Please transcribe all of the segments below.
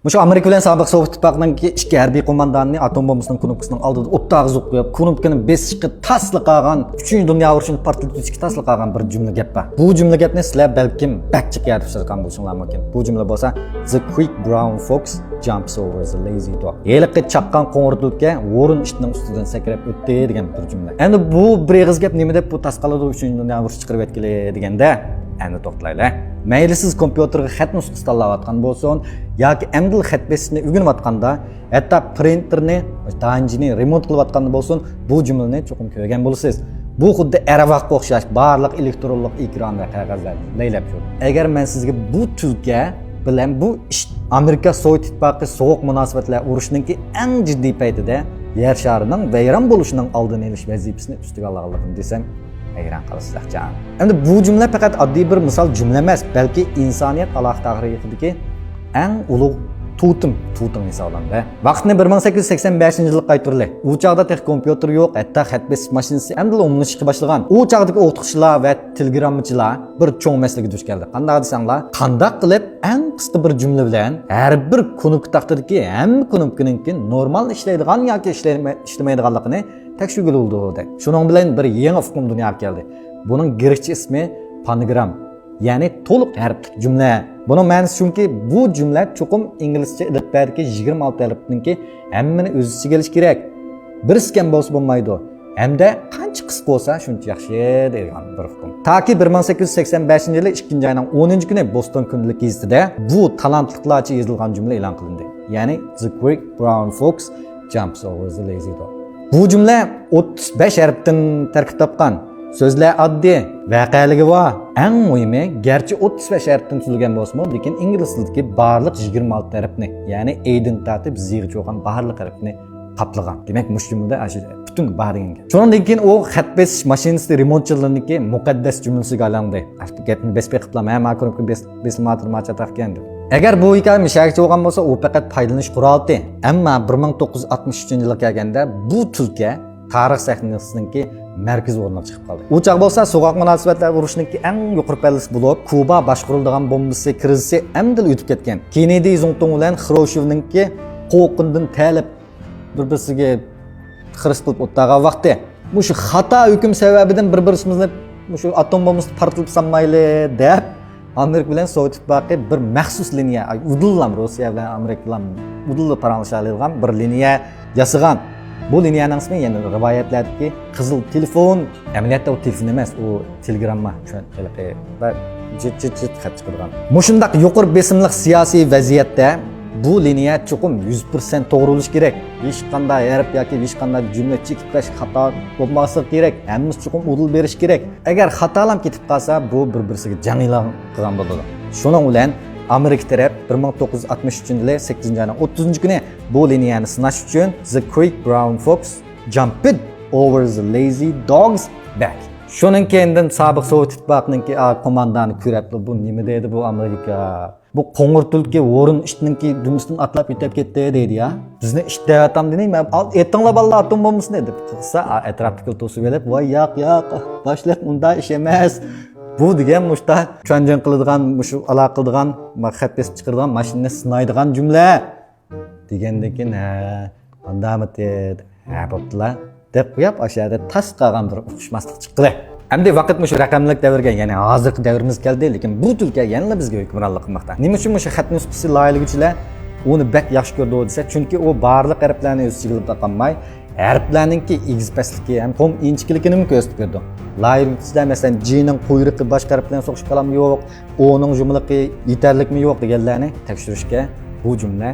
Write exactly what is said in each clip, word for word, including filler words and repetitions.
مۇشۇ ئامېرىكا بىلەن سابىق سوۋېت ئىتتىپاقىنىڭكى ئىككى ھەربىي قوماندانى ئاتوم بومبىسىنىڭ كۇنۇپكىسىنىڭ ئالدىدا ئوتتاغا زوق قويۇپ، كۇنۇپكىنى بېسىشقا تاسلا قالغان، ئۈچىنچى دۇنيا ئۇرۇشىنى پارتلىتىۋېتىشكە تاسلا قالغان بىر جۈملە گەپ بار. بۇ جۈملە گەپنى سىلەر بەلكىم بەك جىق يەردە ئۇچرىتىۋاتقان بولۇشۇڭلار مۇمكىن. بۇ جۈملە بولسا، The quick brown fox jumps over the lazy dog. ھېلىقى چاققان قوڭۇر تۈلكە ھورۇن ئىتنىڭ ئۈستىدىن سەكرەپ ئۆتتى دېگەن بىر جۈملە. ئەمدى بۇ بىر ئېغىز گەپ نېمە دەپ بۇ تاسقالىدۇ ئۈچىنچى دۇنيا ئۇرۇشى چىقىرىۋەتكىلى دېگەندە، ئەمدى توختىلايلى. مەيلى سىز كومپيۇتېرغا خەت نۇسخىسى تاللاۋاتقان بولسۇن ياكى ئەمدىلا خەت بېسىشنى ئۆگىنىۋاتقاندا، ھەتتا پرىنتېرنى، دانجىنى رېمونت قىلىۋاتقاندا بولسۇن، بۇ جۈملىنى چوقۇم كۆرگەن بولىسىز. بۇ خۇددى ئەرۋاھقا ئوخشاش، بارلىق ئېلېكترونلۇق ئېكران ۋە قەغەزلەرنى لەيلەپ يۈرىدۇ. ئەگەر مەن سىزگە بۇ تۈلكە بىلەن بۇ ئىش ئامېرىكا سوۋېت ئىتتىپاقى سوغۇق مۇناسىۋەتلەر ئۇرۇشىنىڭكى ئەڭ جىددىي پەيتىدە يەر شارىنىڭ ۋەيران بولۇشىنىڭ ئالدىنى ئېلىش ۋەزىپىسىنى ئۈستىگە ئالغانلىقىنى دېسەم، ھەيران قالىسىز ئەخچان. ئەمدى بۇ جۈملە پەقەت ئاددىي بىر مىسال جۈملە ئەمەس، بەلكى ئىنسانىيەت ئالاقە تارىخىدىكى ئەڭ ئۇلۇغ توتېم، توتېم ھېسابلىنىدۇ. ۋاقىتنى بىر مىڭ سەككىز يۈز سەكسەن بەشىنچى يىلغا قايتۇرىلى. ئۇ چاغدا تېخى كومپيۇتېر يوق، ھەتتا خەت بېسىش ماشىنىسى ئەمدىلا ئومۇملىشىشكە باشلىغان. ئۇ چاغدىكى ئوقۇتقۇچىلار ۋە تېلېگراممىچىلار بىر چوڭ مەسىلىگە دۇچ كەلدى. قانداق دېسەڭلار، قانداق قىلىپ ئەڭ قىسقا بىر جۈملە بىلەن ھەر بىر كۇنۇپكا تاختىدىكى ھەممە كۇنۇپكىنىڭكى نورمال ئىشلەيدىغان ياكى ئىشلەيمە-، ئىشلىمەيدىغانلىقىنى تەكشۈرگىلى بولىدۇ، دەيدۇ. شۇنىڭ بىلەن بىر يېڭى ئۇقۇم دۇنياغا كەلدى. بۇنىڭ گرېكچە ئىسمى پانگرام، يەنى تولۇق ھەرپلىك جۈملە. بۇنىڭ مەنىسى شۇكى، بۇ جۈملە چوقۇم ئىنگلىزچە ئېلىپبەدىكى يىگىرمە ئالتە ھەرپنىڭكى ھەممىنى ئۆز ئىچىگە ئېلىشى كېرەك. بىرسى كەم بولسا بولمايدۇ. ھەمدە قانچە قىسقا بولسا، شۇنچە ياخشى دەيدىغان بىر ئۇقۇم. تاكى بىر مىڭ سەككىز يۈز سەكسەن بەشىنچى يىلى ئىككىنچى ئاينىڭ ئونىنچى كۈنى بوستون كۈندىلىك گېزىتىدە بۇ تالانتلىقلارچە يېزىلغان جۈملە ئېلان قىلىندى. يەنى The Quick Brown Fox Jumps Over the Lazy Dog. بۇ جۈملە ئوتتۇز بەش ھەرپتىن تەركىب تاپقان. سۆزلەر ئاددىي، ۋەقەلىكى بار. ئەڭ مۇھىمى، گەرچە ئوتتۇز بەش ھەرپتىن تۈزۈلگەن بولسىمۇ، لېكىن ئىنگلىز تىلىدىكى بارلىق يىگىرمە ئالتە ھەرپنى، يەنى ئېدىن تارتىپ زىغىچە بولغان بارلىق ھەرپنى قاپلىغان. دېمەك، مۇشۇ جۈملىدە ئاشۇ پۈتۈن بار دېگەن گەپ. شۇنىڭدىن كېيىن ئۇ خەت بېسىش ماشىنىسى رېمونتچىلىرىنىڭكى مۇقەددەس جۈملىسىگە ئايلاندى. ئاشۇ گەپنى بېسىپ بېقىپلا، مەن ماكرونكا بېسىپ، بېسىلما تۇرما چاتاقكەن دەپ. ئەگەر بۇ ھېكايە مىشەگە چوغان بولسا، ئۇ پەقەت پايدىلىنىش قورالى. ئەمما بىر مىڭ توققۇز يۈز ئاتمىش ئۈچىنچى يىلغا كەلگەندە، بۇ تۈلكە تارىخ سەھنىسىنىڭكى مەركىزىي ئورنىغا چىقىپ قالدى. ئۇ چاغ بولسا سوغۇق مۇناسىۋەتلەر ئۇرۇشىنىڭكى ئەڭ يۇقىرى پەللىسى بولۇپ، كۇبا باشقۇرۇلىدىغان بومبىسى كىرىزىسى ئەمدىلا ئۆتۈپ كەتكەن. كېننېدى زۇڭتۇڭ بىلەن خرۇشچېۋنىڭكى قوقۇندىن تەلىپ بىر-بىرسىگە خىرىس قىلىپ ئولتۇرغان ۋاقتى. مۇشۇ خاتا ھۆكۈم سەۋەبىدىن بىر-بىرىمىزنى مۇشۇ ئاتوم بومبىسىنى پارتلىتىپ سالمايلى دەپ، ئامېرىكا بىلەن سوۋېت ئىتتىپاقى بىر مەخسۇس لىنىيە، ئۇدۇللام روسىيە بىلەن ئامېرىكىلام ئۇدۇللا پاراڭلىشالايدىغان بىر لىنىيە ياسىغان. بۇ لىنىيەنىڭ ئىسمى، يەنە رىۋايەتلەردىكى قىزىل تېلېفون. ئەمەلىيەتتە ئۇ تېلېفون ئەمەس، ئۇ تېلېگرامما. شۇ ھېلىقى بىر جىت، جىت، جىت خەت چىقىدىغان. مۇشۇنداق يۇقىرى بېسىملىق سىياسىي ۋەزىيەتتە بۇ لىنىيە چوقۇم يۈز پىرسەنت توغرا بولۇشى كېرەك. ھېچقانداق ھەرپ ياكى ھېچقانداق جۈملە چېكىپ كېلىش خاتا بولماسلىقى كېرەك. ھەممىسى چوقۇم ئۇدۇل بېرىشى كېرەك. ئەگەر خاتالام كېتىپ قالسا، بۇ بىر-بىرسىگە جەڭ ئېلان قىلغان بولىدۇ. شۇنىڭ بىلەن ئامېرىكا تەرەپ بىر مىڭ توققۇز يۈز ئاتمىش ئۈچىنچى يىلى سەككىزىنچى ئاينىڭ ئوتتۇزىنچى كۈنى بۇ لىنىيەنى سىناش ئۈچۈن The Quick Brown Fox Jumped Over the Lazy Dog's Back. شۇنىڭ كەينىدىن سابىق سوۋېت ئىتتىپاقىنىڭكى، ئا، قوماندانى كۆرەپلا، بۇ نېمە دەيدۇ بۇ ئامېرىكا؟ بۇ قوڭۇر تۈلكە ھورۇن ئىتنىڭكى دۈمبىسىدىن ئاتلاپ ئۆتۈپ كەتتى دەيدۇ يا. بىزنى ئىت دەۋاتامدۇ نېمە؟ ئال، ئېتىڭلار بالىلار ئاتوم بومبىسىنى دەپ قىلسا، ئا، ئەتراپتىكىلەر توسۇۋېلىپ، ۋاي ياق، ياق، باشلىق، ئۇنداق ئىش ئەمەس. بۇ دېگەن مۇشتا چۈەنجېڭ قىلىدىغان، مۇشۇ ئالاقە قىلىدىغان، ما-، خەت بېسىپ چىقىرىدىغان ماشىنىنى سىنايدىغان جۈملە. دېگەندىن كېيىن، ھە، ئاندامىتى، ھە، بوپتىلا، دەپ قويۇپ، ئاشۇ يەردە تاس قالغان بىر ئۇقۇشماسلىق چىقتى. ئەمدى ۋاقىت مۇشۇ رەقەملىك دەۋرگە، يەنى ھازىرقى دەۋرىمىزگە كەلدى، لېكىن بۇ تۈلكە يەنىلا بىزگە ھۆكۈمرانلىق قىلماقتا. نېمە ئۈچۈن مۇشۇ خەت نۇسخىسى لايىھىلىگۈچىلەر ئۇنى بەك ياخشى كۆرىدۇ دېسە، چۈنكى ئۇ بارلىق ھەرپلەرنى ئۆز ئىچىگە ئېلىپ قالماي، ھەرپلەرنىڭكى ئېگىز پەسلىكى ھەم قۇم ئىنچىكىلىكىنىمۇ كۆرسىتىپ بېرىدۇ. لايىھىلىگۈچىلەر، مەسىلەن، جىنىڭ قۇيرۇقى باشقا ھەرپلەرنى سوقۇشقا قالامدۇ يوق، ئونىڭ جۈملىلىكى يېتەرلىكمۇ يوق دېگەنلەرنى تەكشۈرۈشكە بۇ جۈملە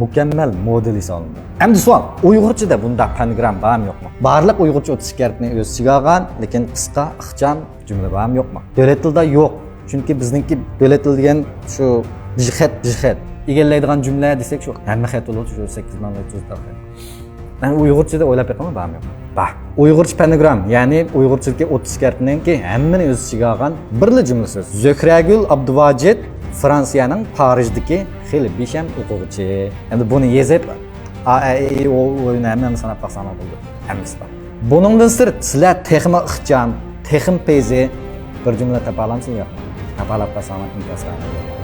مۇكەممەل مودېل ھېسابلىنىدۇ. ئەمدى سوئال، ئۇيغۇرچىدا بۇنداق پانگرام بارمۇ يوقمۇ؟ بارلىق ئۇيغۇرچە ئوتتۇز ئىككى ھەرپنى ئۆز ئىچىگە ئالغان، لېكىن قىسقا، ئىخچام جۈملە بارمۇ يوقمۇ؟ دۆلەت تىلىدا يوق. چۈنكى بىزنىڭكى دۆلەت تىلى دېگەن شۇ بىر خەت، بىر خەت ئىگىلەيدىغان جۈملە دېسەك، شۇ ھەممە خەت بولىدۇ، شۇ سەككىز مىڭ ئۆتتۈز خەت. مەن ئۇيغۇرچىدا ئويلاپ بېقىمەن، بارمۇ يوقمۇ؟ بار. ئۇيغۇرچە پانگرام، يەنى ئۇيغۇرچىدىكى ئوتتۇز ئىككى ھەرپنىڭكى ھەممىنى ئۆز ئىچىگە ئالغان بىرلا جۈملە سۆز. زۆھرەگۈل ئابدۇۋاجىت، فرانسىيەنىڭ پارىژدىكى خېلى بىشەم ئوقۇغۇچى. ئەمدى بۇنى يېزىپ، ئا، ئە، ئى، ئو، ئۇنى ھەممىنى ساناپ باقساڭلار بولىدۇ. ھەممىسى بار. بۇنىڭدىن سىرت، سىلەر تېخىمۇ ئىخچام، تېخىمۇ پەيزى بىر جۈملە تاپالامسىلەر يوقمۇ؟ تاپالاپ قالساڭلار ئىنكاس قىلىڭلار.